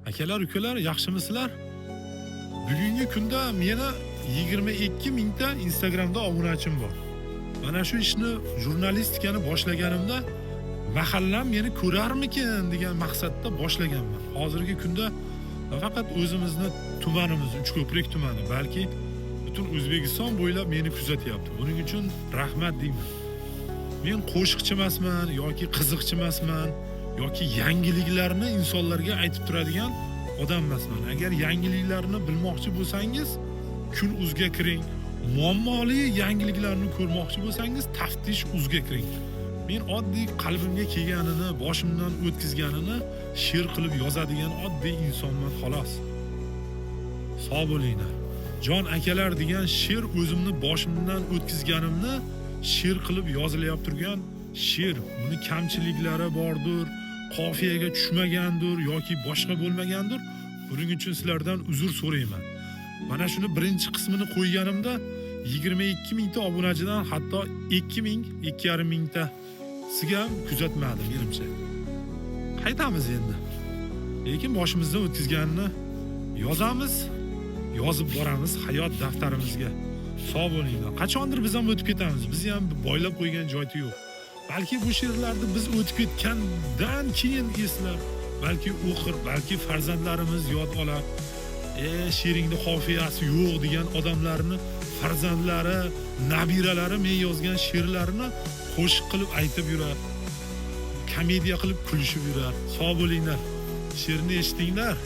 Akalar, ukalar, yaxshimisizlar? Bugungi kunda meni 22 mingta Instagramda obunachim bor. Mana shu ishni, jurnalistikani boshlaganimda mahallam meni ko'rarmikin degan maqsadda boshlaganman. Hozirgi kunda nafaqat o'zimizni tumanimiz, Uchko'prik tumani, balki butun O'zbekiston bo'ylab meni kuzatyapti. Buning uchun rahmat deyman. Men qo'shiqchi emasman yoki qiziqchi emasman yoki yangiliklarni insonlarga aytib turadigan odam emasman. Agar yangiliklarni bilmoqchi bo'lsangiz, Kun uzga kiring. Muammoli yangiliklarni ko'rmoqchi bo'lsangiz, Taftish uzga kiring. Men oddiy qalbimga kelganini, boshimdan o'tkazganini she'r qilib yozadigan oddiy insonman xolos. Sog' bo'linglar. Jon akalar degan she'r o'zimni boshimdan o'tkazganimni she'r qilib yozilyapti turgan she'r. Buni kamchiliklari bordir, qofiyaga tushmagandir yoki boshqa bo'lmagandir. Buning uchun sizlardan uzr so'rayman. Mana shuni birinchi qismini qo'yganimda 22 mingta obunachidan hatto 2 ming, 2,5 mingtasiga ham kuzatmadi menimcha. Qaytamiz endi. Lekin boshimizdan o'tkazganini yozamiz, yozib boramiz hayot daftarimizga. Sog' bo'linglar. Qachondir biz ham o'tib ketamiz. Bizni ham boylab qo'ygan joyi yo'q. Balki bu she'rlarni biz o'tib ketgandan keyin eslar, balki o'qir, balki farzandlarimiz yod olar. She'ringda qofiyasi yo'q degan odamlarni farzandlari, nabiralari men yozgan she'rlarni qo'shiq qilib aytib yurar. Komediya qilib kulishib yurar. Sog' bo'linglar. She'rni eshitinglar.